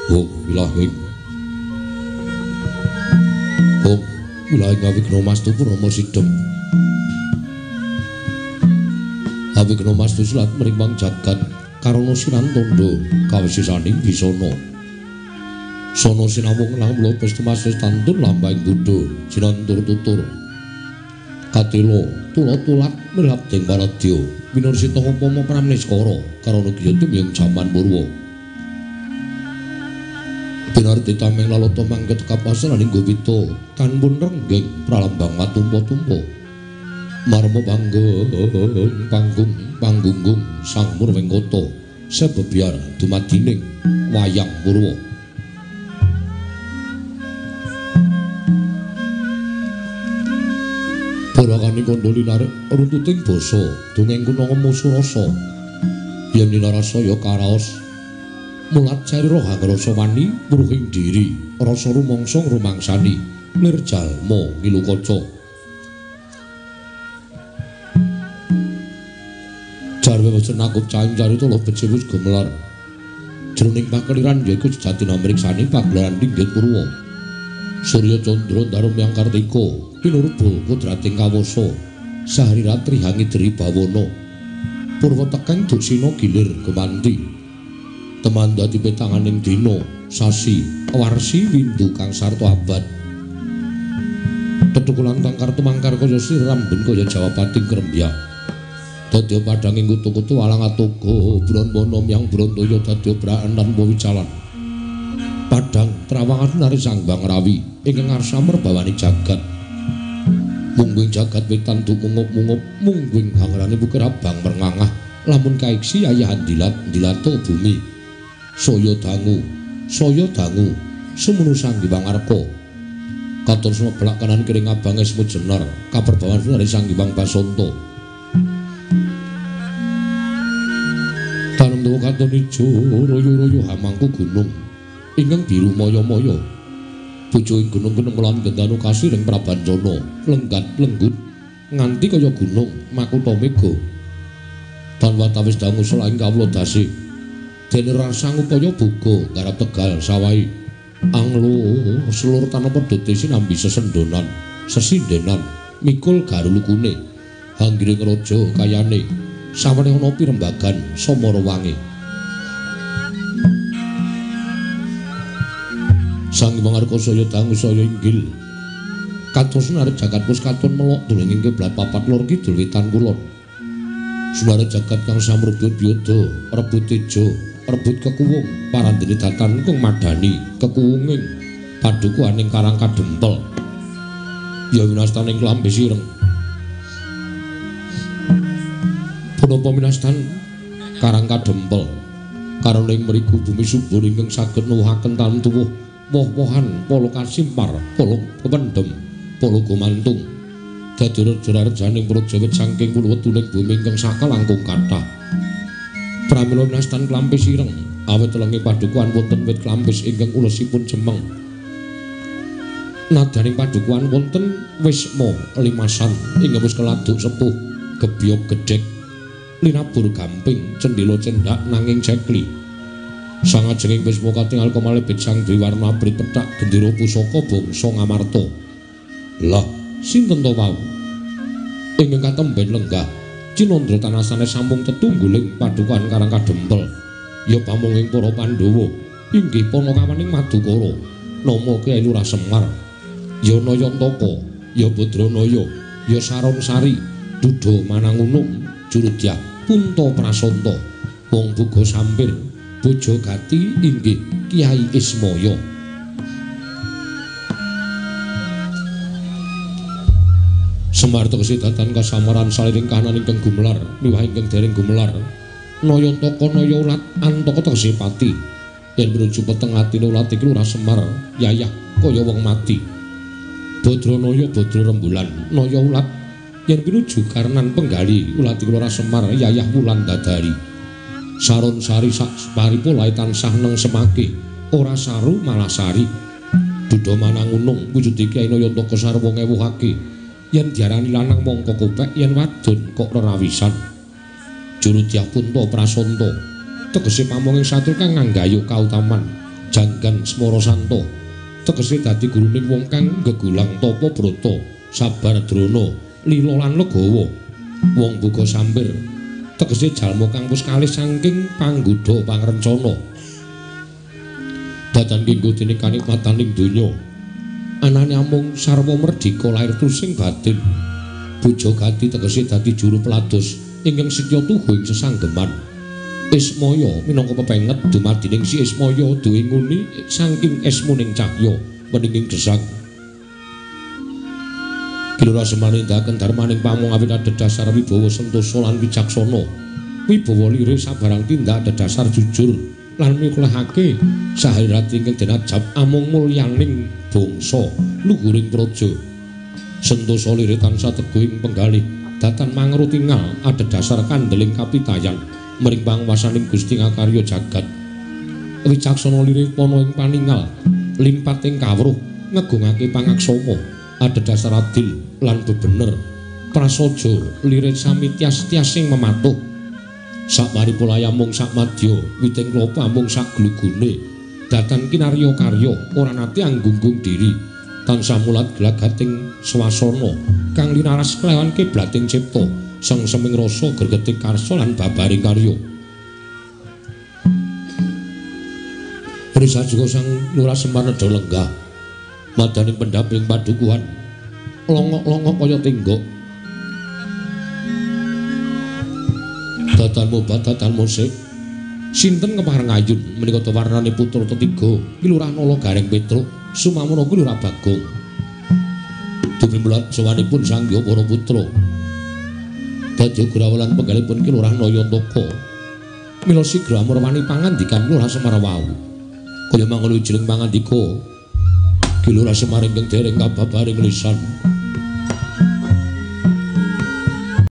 Oh, ilahing. Oh, ilahing awigna mastu purnama sidhem. Awigna mastu silat mrimbang jagat karana siran tandha kawisisaning bisana. Sono sinawung lang mula pestumasis tantun lambahing buddha jinantur tutur. Katela tula-tulat milabding paradya winursita upama pramniskara karana kiya tumyeng jaman purwa. Binarti tameng lalata mangket kapasaran ing gowita kanpun renggeng pralambang matumpa-tumpa. Marma panggung panggung panggunggung sang murwengkata sebebyar dumadining wayang purwa. Purakane kandha linarik runtuting basa dongeng kuna ngemusu rasa yen linarasa ya karaos mulat carira hangrasa wani wuruhing diri rasa rumangsa ngrumangsani lir jalma ngilu kaca jarwe wis nakup caing carita lho becik wis gumelar jroning pakeliran yaiku sejati namriksani pagelaran linggih purwa Surya Candra Darum yang Kartika pinurba kodrating kawasa sahari ratri hangidri bawana purwa tekeng duksina gilir gemanti teman dadi petanganing dina sasi warsi windu kang sarta abad tetukulan tangkar tumangkar kaya sirambun kaya jawapating krembyak dadi padhanging kutu-kutu alang atoga bronbono myang brontaya dadi obrakan lan wicalan padhang trawangan nari Sang Bang Rawi ingkang ngarsa merbawani jagat mungguing jagat wetan dumungup-mungup mungguing hangrane bukir abang merngangah lamun kaiksi ayahan dilat dilato bumi saya dangu sumunu Sang Hyang Arka katon sumeblak kanan kiring abange semut jenar kaperbawan nari Sang Hyang Basanta tanem tuwa katon ijo royo-royo hamangku gunung ingkang biru maya-maya pucuking gunung kenemelan gendanu kasiring Prabancana lenggat lenggut nganti kaya gunung makutha mega tan watawis dangu selaing kawula dasi dene rasang upaya boga garap tegal sawahi anglo selur tanpa pedhote sinambi sesendonan sesindenan mikul garulukune hanggiring raja kayane sawane ana pirembagan samarawange. Sang Hyang Arka saya dangu saya inggil kados sunarep jagat pus katon melok dulenging kiblat papat lor kidul wetan kulon sunarep jagat kang samrebut yoda rebut tejo rebut kekuwung parandene datan kung madani kekuwunging padukuhaning Karang Kadempel ya winastaning klambi sireng punapa winastan Karang Kadempel karana ing mriku bumi subur ingkang saged nuwuhaken tantuwuh woh-wohan pala kasimpar, pala kependhem, pala gumantung. Dadi raja-rajaning praja wit saking pulwetuning bumi ingkang saka langkung kathah. Pramila winastan klampis ireng, awit telenge padukuhan wonten wit klampis ingkang ulesipun cemeng. Nadaning padukuhan wonten wisma limasan ingkang wis keladuk sepuh, gebyog gedhek, linabur gamping, cendhela cendhak nanging cekli. Sangajenging wisma katingal kemalebet Sang Dwi Warna abrit pethak gendera pusaka bangsa Ngamarta. Lah, sinten to wau? Ingkang katemben lenggah Cinandra tanasane sampung tetungguling padukuhan Karang Kadempel. Ya pamonging para Pandhawa inggih panakawaning Madukara, nama Kyai Lurah Semar, ya Nayantaka, ya Badranaya, ya Saronsari, Duda Manangunung, Jurudyah, Punta Prasanta, Wong Buga Sampir, Bojo Gati inggih Kyai Ismaya. Semar tegese datan kasamaran saliring kahanan ingkang gumelar miwah ingkang dereng gumelar. Nayantaka naya ulat antaka tegese pati. Yen menuju peteng atine ulat iki Lurah Semar yayah kaya wong mati. Badranaya badra rembulan naya ulat yen pinuju karnan penggali ulat iki Lurah Semar yayah wulan dadari. Saron sari sak paripolahe tansah neng semake ora saru malah sari. Duda manangunung wujud iki Nayantaka sarwa ngewuhake yen diarani lanang mongko kopek yen wadon kok rerawisan. Jurudyah Punta Prasanta tegese pamonging satru kang nganggayuh kautaman Janggan Smara Santa tegese dadi guruning wong kang gegulang tapa brata sabar drona lila lan legawa. Wong buka sambir tegese jalma kang wis kalih saking panggodha pangrencana. Datan kanggo dening kanikmataning donya anane amung sarwa merdika lair tusing batin. Puja gati tegese dadi juru pelados ingkang setya tuhu ing sesanggeman. Ismaya minangka pepenget dumadining si Ismaya duwe nguni saking esmuning cahya weninging gesang. Kilura Semar nindakaken darmaning pamong awit adhedhasar wibawa sentosa lan wicaksana. Wibawa lire sabarang tindak adhedhasar jujur lan miklahake sahirat ingkang den ajab amung mulyaning bangsa luhuring praja. Sentosa lire tansah teguh ing penggalih datan mangru tingal adhedhasar kandeling kapitayan mring pangwasaning Gusti ngakarya jagat. Wicaksana lire pana ing paningal limpating kawruh ngegungake pangaksama adhedhasar adil lan bebener. Prasaja lire sami tias-tias sing mematuh. Sakmaripun mung sak madya witing klapa mung sak glugune. Datan kinarya karya ora nate anggunggung diri. Tansah mulat glagating swasana kang linaras kelawan kiblating cipta sengseming rasa gregeting karsa lan babaring karya. Risa juga sang Lurah Semar nedha lenggah madaning pendamping padukuhan longok-longok kaya tenggok. Datan mobat datan musik sinten kepareng ayun menika warnane putra tetiga Ki Lurah Nala Gareng Petruk sumamono Ki Lurah Bagong. Dumimulat sowanipun sang hyang para putra dadi grawalan penggalipun Ki Lurah Nayantaka. Mila sigra amurwani pangandikan Lurah Semar wau. Kaya mangono jring pangandika Ki Lurah Semar ingkang dereng kababaring lisan.